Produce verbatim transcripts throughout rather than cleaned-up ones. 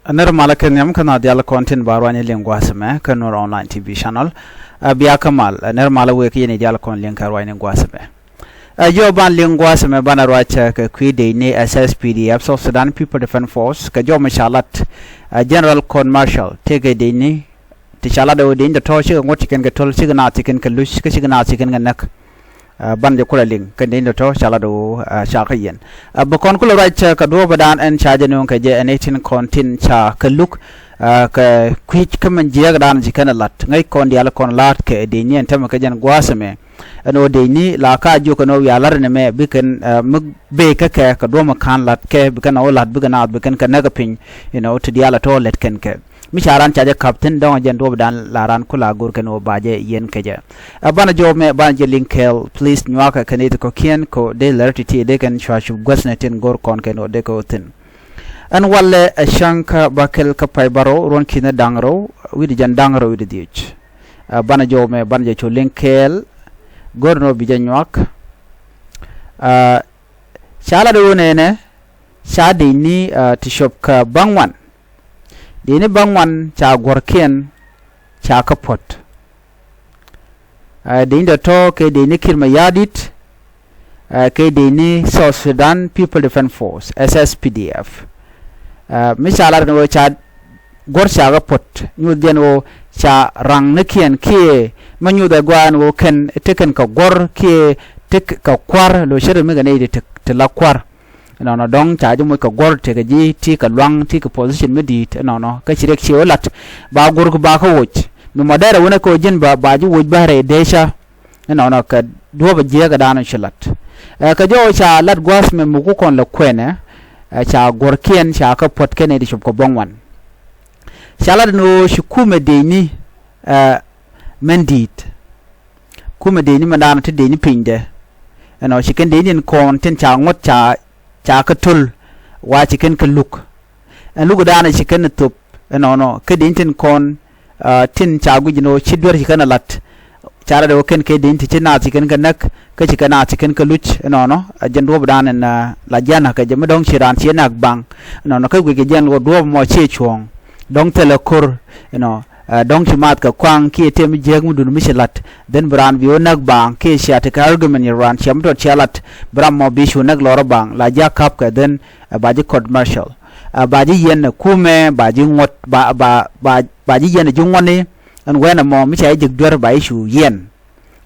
Nɛr malä kɛ nhiam kä naath diaal kɔn tin ba ruany liŋ gua̱a̱th ɛmɛ kä Nuer Online T V channel. Ɛ bia kä mal, ɛ nɛr malä wëë kä yɛn diaal kɔn liŋ kɛ ruany liŋ gua̱a̱th ɛmɛ. Ɛ jɔw ban liŋ gua̱a̱th ɛmɛ banɛ ruac kɛ kui̱ dec ni S S P D F, South Sudan People Defense Force, kɛ jɔw mi ca lat, ɛ General Court Martial tëëkɛ dec ni ti ca lat ɛ ɣöö dec ni tɔ̱tɔ̱ cikɛ ŋuɔ̱t ci kɛn kɛ to̱l, cikɛ naath ci kɛn kɛ luc, kä cikɛ naath ci kɛn kɛ näk. Ɛ, ban jɛ kulɛ liŋ kɛn dec ni tɔ̱tɔ̱ ca lat ɛ ɣöö, ɛ, ca kɛ yiɛn. Ɛ, bɛ kɔn kulɛ ruac, ɛ, kɛ duɔ̱ɔ̱pädan ɛn ca jɛ nööŋ kɛ jɛ ɛn ɛ tin kɔn tin ca kɛ luk, ɛ, kɛ kui̱c kä min jiääkdan ci kɛn ɛ lat. Ŋäc kɔn diaal kɔn la̱a̱t kɛ dec ni ɛn täämɛ kɛ jɛn gua̱a̱th ɛmɛ. Ɛn ɣöö dec ni la ka jiök ɛn ɣöö wiaa la̱t ɛn ɛmɛ bi kɛn, ɛ, mi bëë kä kɛ kɛ duɔ̱ɔ̱p mi ka̱n la̱t kɛ bi kɛn ɛ wä la̱t bikɛ naath bi kɛn kɛ näk ɛ piny, you know, ti diaal ɛ tɔ̱ lät kɛn kɛ. Mi ca raan ca jɛ ka̱p thi̱n dɔ̱ŋ ɛ jɛn duɔ̱ɔ̱pdan la raan kulɛ go̱r kɛn ɣöö ba jɛ yiɛn kɛ jɛ. Ɛ banɛ jɔw mɛ banɛ jɛ liŋ kɛɛl, please nyuakä kɛn i̱ ti kɔ̱kiɛn kɛ ɣöö dee lär ti̱ti̱ dee kɛn cua cup guäthnɛ tin go̱r kɔn kɛn ɣöö dee kɛ ɣöö thi̱n. Ɛn walɛ ɛ cäŋ kä bäkɛl kä pay bärɔw ruɔ̱n ki̱n da̱ŋ rɛw wi̱cdɛ jɛn da̱ŋ rɛw wi̱cdɛ dhiec. Ɛ banɛ jɔw mɛ banɛ jɛ cu liŋ kɛɛl, go̱r ni ɣöö bi jɛ nyuak. Ɛ, ca lat ɣöö nɛnɛ ca dec ni, ɛ, ti cop kä bäŋuan. Dec ni bäŋuan ca guɔ̱rkiɛn ca kä puɔ̱t. Ɛ, dec ni tɔ̱tɔ̱ kɛ dec ni Kiir Mayardit, ɛ, kɛ dec ni South Sudan People Defense Force, S S P D F. Ɛ, mi ca lat ɛn ɣöö ca guɔ̱r ca kä puɔ̱t, nyuth jɛn ɣöö ca raŋnikiɛn kiɛ mi nyuth ɛ gɔaa ɛn ɣöö kɛn tekɛn kɛ guɔ̱r kiɛ tekɛ kɛ kua̱r, lo̱c ce̱t mi kɛ nɛy ti te, ti la kua̱r. Ɛnɔnɔ dɔ̱ŋ ca ji̱ moc kɛ guɔ̱r, tekɛ ji̱ ti kɛ luaŋ, ti kɛ position mi di̱i̱t, ɛnɔnɔ kä ci riɛk ciɛ wä la̱t. Ba go̱rku ba kä woc. Mi mɔ dɛrɛ wänɛ kɛ ɣöö ji̱n ba, ba ji̱ woc bä rɛy dee cä. Ɛnɔnɔ kɛ duɔ̱ɔ̱p ɛ jiääkdan ci la̱t. Ɛ, kɛ jɔw ca la̱t gua̱a̱th mɛ mi ku kɔn lɛ kuɛnɛ, ɛ, ca guɔ̱rkiɛn ca kä puɔ̱t kɛn ɛ ti cop kɛ bäŋuan. Ca lat ɛn ɣöö ci kumɛ dec ni, ɛ, mɛn di̱i̱t. Kumɛ dec ni mɛn da̱a̱n ti dec ni pinydɛ. Ɛnɔ ci kɛn dec ni ɛn kɔn tin ca ŋuɔ̱t ca, ca kä to̱l, wa ci kɛn kä luk. Ɛn luk da̱a̱n ci kɛn thop, ɛnɔnɔ kä dec ni tin kɔn, ɛ, tin ca guic ni ɣöö ci duer ci kɛn ɛ la̱t. Ca lat ɛ ɣöö kɛn kɛ dec ni ti ci naath ci kɛn kä näk, kä ci kɛn naath ci kɛn kä luc, ɛnɔnɔ ɛ jɛn duɔ̱ɔ̱pdan ɛn, ɛ, la jiɛn na̱k kɛ jɛ mi dɔ̱ŋ ci raan ci näk baŋ. Ɛnɔnɔ kä guic kɛ jɛn ɣöö duɔ̱ɔ̱p mɔ ciɛ cuɔ̱ɔ̱ŋ. Dɔ̱ŋ thilɛ ko̱r, ɛnɔ, ɛ, dɔ̱ŋ ci maath kɛ kua̱ŋ kiɛ tëë mi jiääk mi dun mi ci la̱t. Then bi raan bi wä näk baaŋ kiɛ cia tekɛ argument yɛ raan cia mi tɔt cia la̱t. Bi ram mɔ bi cu näk lɔrä baaŋ la ji̱ a ka̱pkɛ then, ɛ, ba ji̱ court martial. Ɛ, ba ji̱ yiɛn ɛ kumɛ, ba ji̱ ŋuɔ̱t, ba, ba, ba, ba ji̱ yiɛn ɛ ji̱ ŋuɔ̱tni. Ɛn wɛn ɛmɔ mi ca ji̱ jek duer ba ji̱ cu yiɛn.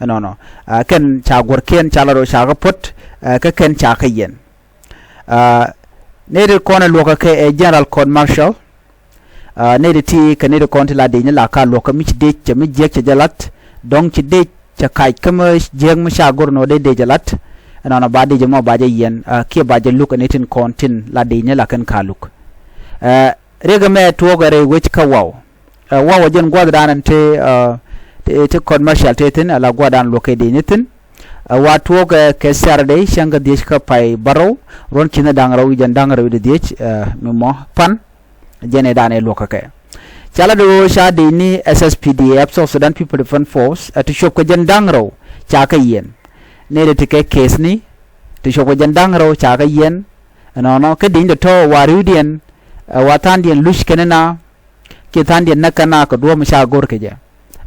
Ɛnɔnɔ. Ɛ, kɛn ca guɔ̱rkiɛn ca la rɔ ca kä puɔ̱t, ɛ, kä kɛn ca kä yiɛn. Ɛ, nɛy ti kɔn ɛ luɔ̱kä kɛ ɛ General Court Martial. Ɛ, nɛy ti ti kɛ nɛy ti kɔn ti la dec ni la ka luɔ̱kä mi ci dec cɛ mi jiäk cɛ jɛ la̱t. Dɔ̱ŋ ci dec cɛ kac kä mi jiäk mi ca go̱r nɔ dee dec jɛ la̱t. Ɛnɔnɔ ba dec ɛmɔ ba jɛ yiɛn, ɛ, kiɛ ba jɛ luk ɛ nɛy tin kɔn tin la dec ni la kɛn ka luk. Ɛ, riɛk ɛmɛ tuɔɔkɛ rɛy wec kä waw. Ɛ, waw ɛ jɛn gua̱thdan ɛn ti, ɛ, ti, ti court martial ti thi̱n, ɛ, la gua̱thdan luɔ̱k kɛ dec ni thi̱n. Ɛ, wa tuɔɔkɛ kɛ Saturday cäŋ kä dhiec kä pay bärɔw, ruɔ̱n ki̱n da̱ŋ rɛw wi̱cdɛ jɛn da̱ŋ rɛw wi̱cdɛ dhiec, ɛ, mi mɔ pan. Jɛn ɛ dan ɛ luɔ̱k kɛ kɛ. Ca la do̱o̱ ca dec ni S S P D F, South Sudan People Defense Force, ɛ, ti cop kɛ jɛn da̱ŋ rɛw ca kɛ yiɛn. Nɛy ti kɛ case ni, ti cop kɛ jɛn da̱ŋ rɛw ca kɛ yiɛn. Ɛnɔnɔ, kä dec ni tɔ̱tɔ̱ wa ri̱wdiɛn, ɛ, wa tha̱a̱ŋdiɛn luc kɛn na, kiɛ tha̱a̱ŋdiɛn näk kɛn na kɛ duɔ̱ɔ̱p mi ca go̱r kɛ jɛ.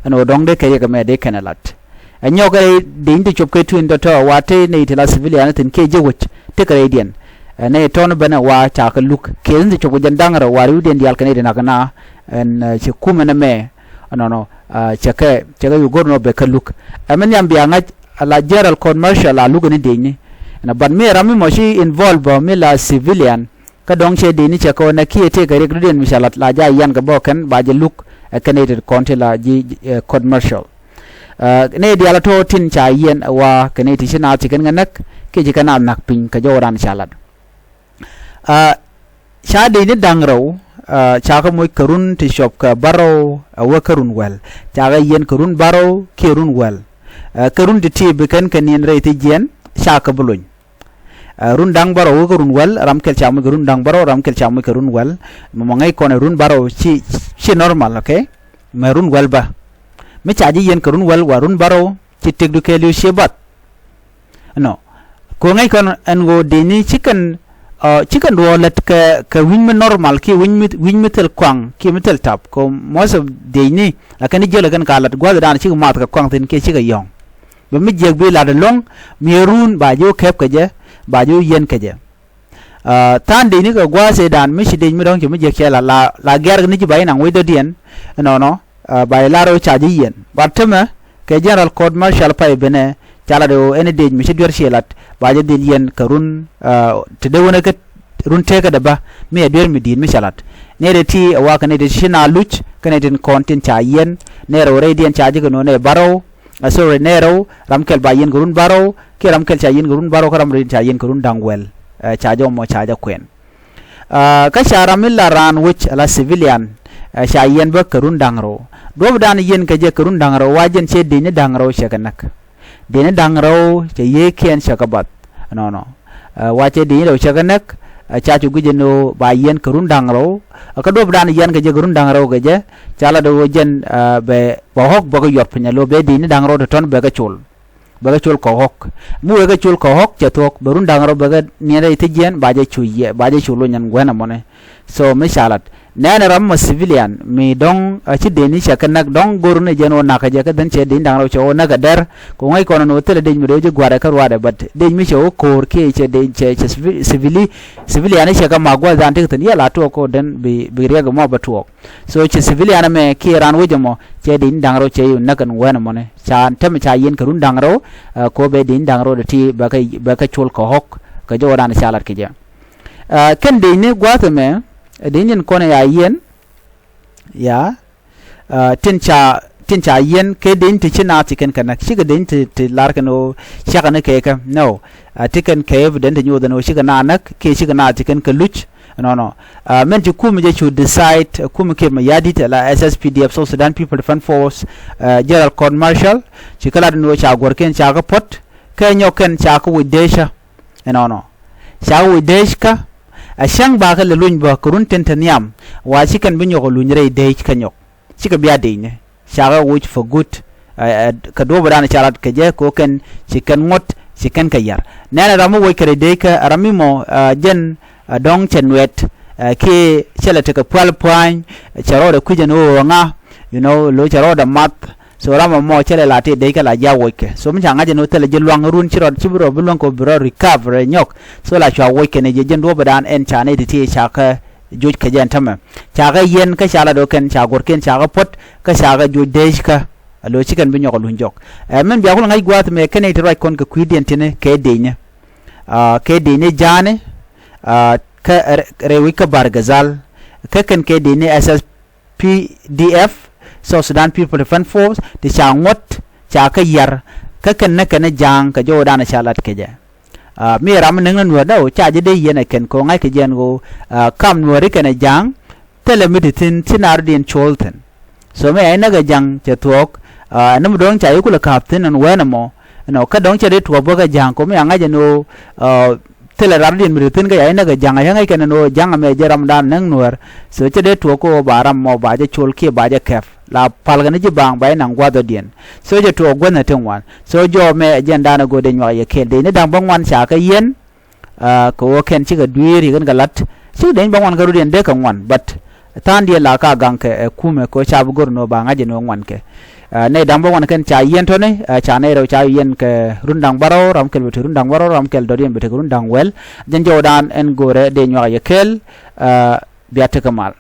Ɛn ɣöö dɔ̱ŋ dee kɛ yɛ kɛ mɛ dee kɛn ɛ la̱t. Ɛ nyɔk kɛ rɛy dec ni ti cop kɛ tui̱n tɔ̱tɔ̱ wa te nɛy ti la civilian thi̱n kiɛ ji̱ wec tekɛ rɛydiɛn. Ɛ nɛy tɔ̱ ni ben ɛ wa ca kɛ luk kɛ ni ti cop kɛ jɛn da̱ŋ rɛw wa ri̱wdiɛn diaal kɛ nɛy ti nak na ɛn, ɛ, ci kumɛ ni mɛ. Ɛnɔnɔ, ɛ, cɛ kɛ, cɛ kɛ yu go̱r nɔ bɛ kɛ luk. Ɛ mi nhiam bia ŋa̱c a la General Court Martial a luk ni dec ni. Ɛn ɛ but mi ram mi mɔ ci involve bä mi la civilian. Kä dɔ̱ŋ cɛ dec ni cɛ kɛ ɣöö nɛ kiɛ tëëkɛ riɛk dɔ̱diɛn mi cɛ la̱t la jaa yian kɛ bä kɛn ba jɛ luk, ɛ, kɛn nɛy ti kɔn ti la ji̱, ɛ, court martial. Ɛ, nɛy diaal tɔ̱ tin ca yiɛn ɛ wa kɛ nɛy ti ci naath ci kɛn kɛ näk kiɛ ci kɛn naath na̱k piny kɛ jɔwdan ca la̱t. Ɛ, ca dec ni da̱ŋ rɛw, ɛ, ca kɛ moc kɛ run ti cop kɛ bärɔw ɛ wä kä run wäl. Ca kɛ yiɛn kɛ run bärɔw kiɛ run wäl. Ɛ, kɛ run ti ti bi kɛn kɛ niɛn rɛy ti jiɛn ca kɛ bi lony. Ɛ, run da̱ŋ bärɔw wä kä run wäl, ram kɛl ca moc kɛ run da̱ŋ bärɔw, ram kɛl ca moc kɛ run wäl. Mɛ mɔ ŋäc kɔn ɛ run bärɔw ci, ci normal, okay? Mɛ run wäl bä. Mi ca ji̱ yiɛn kɛ run wäl wa run bärɔw ci tëkdu kɛɛliw ciɛ bath. Nɔ. Kɛ ɣöö ŋäc kɔn ɛn ɣöö dec ni ci kɛn Ɔ, ci kɛn duɔ̱ɔ̱r lät kɛ, kɛ wi̱ny mi normal kiɛ wi̱ny mi, wi̱ny mi thil kɔaŋ kiɛ mi thil tap kɛ most of dëëcni. Lakin i̱ jiölɛ kɛn ka lät gua̱thdan cikɛ math kɛ kɔaŋ thi̱n kiɛ cikɛ yɔ̱ŋ. Bɛ mi jiäk bi lat ɛlɔ̱ŋ mi ɛ run ba ji̱ wä kɛp kɛ jɛ, ba ji̱ wä yiɛn kɛ jɛ. Aa, tha̱a̱ŋ dëëcni kɛ gua̱a̱th ëëdan mi ci dëëc mi dɔ̱ŋ ci mi jiäk cɛ la, la, la gɛ̈r ni ji̱ ba inaŋ wec dɔ̱diɛn. Ɛnɔnɔ, aa, ba ilar ɣöö ca ji̱ yiɛn. But tämɛ kɛ general court martial pay benɛ ca lat ɣöö ɛn dëëc mi ci duer ci lat ba ji̱ dhil yiɛn kɛ run, aa, te dee wänä kä run teekädɛ bä mi ɛ duer mi di̱i̱t mi ca lat. Nɛy ti ti ɛ wakɛ nɛy ti ti ci na luc kä nɛy tin kɔn tin ca yiɛn. Nɛy rɛw rɛydiɛn ca ji̱ kɛ nööŋ nɛy bärɔw. Ɛ, sorry, nɛy rɛw, ram kɛl ba yiɛn kɛ run bärɔw kiɛ ram kɛl ca yiɛn kɛ run bärɔw kä ram rɛw ca yiɛn kɛ run da̱ŋ wɛl. Ɛ, ca jɔmɔ ca jɛ kuɛn. Aa, kä ca ram mi la raan wec ala civilian, ɛ, ca yiɛn bä kɛ run da̱ŋ rɛw. Duɔ̱pdan yiɛn kɛ jɛ kɛ run da̱ŋ rɛw wa jɛn cɛ dëëcni da̱ŋ rɛw cɛ kɛ näk. Dëëcni da̱ŋ rɛw cɛ yiëëkiɛn cɛ kɛ bath. Ɛnɔnɔ. Ɛ, wa cɛ dëëcni rɛw cɛ kɛ näk, ɛ, ca cu gui̱c ɛn ɣöö ba yiɛn kɛ run da̱ŋ rɛw. Ɛ, kä duɔ̱pdan yiɛn kɛ jɛ kɛ run da̱ŋ rɛw kɛ jɛ ca lat ɣöö jɛn, ɛ, bɛ, bɛ ɣɔ̱k bä kɛ yuɔth piny ɛ lo̱ bɛ dëëcni da̱ŋ rɛw tɔ̱tɔ̱n bɛ kɛ col. Bɛ kɛ col kɛ ɣɔ̱k. Mi wee kɛ col kɛ ɣɔ̱k cɛ thuɔ̱k bɛ run da̱ŋ rɛw bɛ kɛ niɛn rɛy thi̱c jiɛn ba jɛ cu yiɛ, ba jɛ cu lony ɛn guɛn ɛmɔni. So mi ca lat nɛɛnɛ ram mɔ civilian mi dɔ̱ŋ, ɛ, ci dëëcni cɛ kɛ näk dɔ̱ŋ go̱r ni jɛn ɣöö nakä jɛ kä dhän cɛ dëëcni da̱ŋ rɛw cɛ ɣöö näk ɛ dɛr. Kɛ ɣöö ŋäc kɔn ɛn ɣöö thilɛ dëëc mi dee wä ji̱ gua̱rɛ kä ruaadɛ, but dëëc mi cɛ wä ko̱o̱r kiɛ cɛ dëëc cɛ, cɛ civi-, civili-, civilian cɛ kɛ mak gua̱thdan ti kɛ thi̱n yɛ la tuɔɔk kɛ ɣöö dhän bi, bi riɛk ɛmɔ bɛ tuɔɔk. So cɛ civilian ɛmɛ kiɛ raan wec ɛmɔ cɛ dëëcni da̱ŋ rɛw cɛ yi näk ɛn guɛn ɛmɔni. Ca tämɛ ca yiɛn kɛ run da̱ŋ rɛw, ɛ, kɛ ɣöö bɛ dëëcni da̱ŋ rɛw dee ti bɛ kɛ, bɛ kɛ col kɛ ɣɔ̱k kɛ jɔwdan ca lat kɛ jɛ. Ɛ, kɛn dëëcni gua̱a̱th ɛmɛ, ɛ, dëëcni kɔn ɛ ya yiɛn. Ya. Ɛ, tin ca, tin ca yiɛn kɛ dëëcni ti ci naath ci kɛn kɛ näk, cikɛ dëëcni ti, ti lar kɛn ɣöö cakɛ ni kɛ kɛ. No. Ɛ, ti kɛn kɛ evident ti nyoth ɛn ɣöö cikɛ naath näk kiɛ cikɛ naath ci kɛn kɛ luc. Ɛnɔnɔ. Ɛ, mɛn ci kumɛ jɛ cu decide, ɛ, kumɛ kiɛ mɛ ya̱di̱t ala S S P D F, South Sudan People Defense Force, ɛ, General Court Martial, ci kɛ lat ɛn ɣöö ca guɔ̱rkiɛn ca kɛ puɔ̱t, kɛ nyɔk kɛn ca kɛ woc dëëcä. Ɛnɔnɔ. Ca kɛ woc dëëcä, ɛ cäŋ ba kɛ lɛ luny bä kɛ run tin te nhiam, wa ci kɛn bi nyɔk ɛ luny rɛy dëëc kä nyɔk. Cikɛ bia dëëcni. Cakɛ woc for good. Ɛ, ɛ, kɛ duɔ̱ɔ̱pdan ca lat kɛ jɛ kɛ ɣöö kɛn ci kɛn ŋuɔ̱t ci kɛn kɛ yar. Nɛnɛ ram mi woc kɛ rɛy dëëc kä ram mi mɔ, ɛ, jɛn, ɛ, dɔ̱ŋ cɛ nuɛt, ɛ, kiɛ cɛ lɛ tekɛ pua̱l pua̱ny, cɛ rɔɔdɛ kui̱c ɛn ɣöö ŋa, you know, lo̱ cɛ rɔɔdɛ math. So ram ɛmɔ cɛ lɛ la tëë dëëc kä la jiaak woc kɛ. So mi ca ŋa̱c ɛn ɣöö thilɛ ji̱ lua̱ŋ run ci rɔ, ci bi rɔ bi luäŋ kɛ ɣöö bi rɔ recover ɛ nyɔk. So la cua woc kɛn ɛ jɛ jɛn duɔ̱ɔ̱pdan ɛn ca nɛy ti ti ca kɛ joc kɛ jɛ ɛn tämɛ. Ca kɛ yiɛn kä ca la do̱kɛn ca guɔ̱rkiɛn ca kɛ puɔ̱t kä ca kɛ joc dëëc kä. A lo̱ ci kɛn bi nyɔk a luny jɔk. Ɛ, min bia kulɛ ŋa̱c gua̱a̱th mɛ kɛn i̱ ti ruac kɔn kɛ kui̱diɛn tini kɛ dëëcni. Aa, kɛ dëëcni ja̱a̱ni, aa, kä rɛ-, rɛy wi̱c kä Bahr el Ghazal. Kä kɛn kɛ dëëcni S S P D F, South Sudan People Defense Force, ti ca ŋuɔ̱t, ca kä yar. Kä kɛn ni kɛn ja̱a̱ŋ kɛ jɔwdan ca lat kɛ jɛ. Aa, mi ram mi näk ni nuäär däw ca jɛ dee yiɛn ɛ kɛn kɛ ɣöö ŋa̱ckɛ jɛ ɛn ɣöö, aa, kam nuääri kɛnɛ ja̱a̱ŋ, thilɛ mi ti thi̱n, ci naardiɛn col thi̱n. So mi a inäk ɛ ja̱a̱ŋ cɛ thuɔ̱k, aa, ni mi dɔ̱ŋ ca yi kulɛ ka̱a̱p thi̱n ɛn wɛn ɛmɔ, you know, kä dɔ̱ŋ cɛ dee tuɔɔk bä kɛ ja̱a̱ŋ kɛ mi a ŋa̱c ɛn ɣöö, aa, thilɛ rardiɛn mi ti thi̱n kä ca inäk ɛ ja̱a̱ŋ, a cä ŋäc kɛn ɛn ɣöö ja̱a̱ŋ ɛmɛ jɛ ramdan näk nuäär. So cɛ dee tuɔɔk kä ɣöö ba ram ɛmɔ ba jɛ col kiɛ ba jɛ kɛp. La pal kɛ ni ji̱ baaŋ ba inaŋ gua̱a̱th dɔ̱diɛn. So jɛ tuɔɔk guäthni tin ŋuan. So jɔɔmɛ ɛ jɛn da̱a̱n ɛ go̱o̱r dee nyuak yɛ kɛɛl dee ni da̱ŋ bä ŋuan ca kɛ yiɛn. Aa, kɛ ɣöö kɛn cikɛ dueer yɛ kɛn kɛ la̱t. Cikɛ dee ni bä ŋuan kä rɔ̱diɛn dee kɛ ŋuan. But tha̱a̱ŋdiɛn la ka gaŋ kɛ ɛ kumɛ kɛ ɣöö ca bi go̱r ni ɣöö ba ŋa̱c ɛn ɣöö ŋuan kɛ. Aa, nɛy da̱ŋ bä ŋuan kɛn ca yiɛn tɔ̱ni, aa, ca nɛy rɛw ca yiɛn kɛ run da̱ŋ bärɔw, ram kɛl bɛ te run da̱ŋ bärɔw, ram kɛl dɔ̱diɛn bɛ te kɛ run da̱ŋ wɛl. Jɛn jɔwdan ɛn go̱o̱rɛ dee nyuak yɛ kɛɛl, aa, bia tekɛ mal.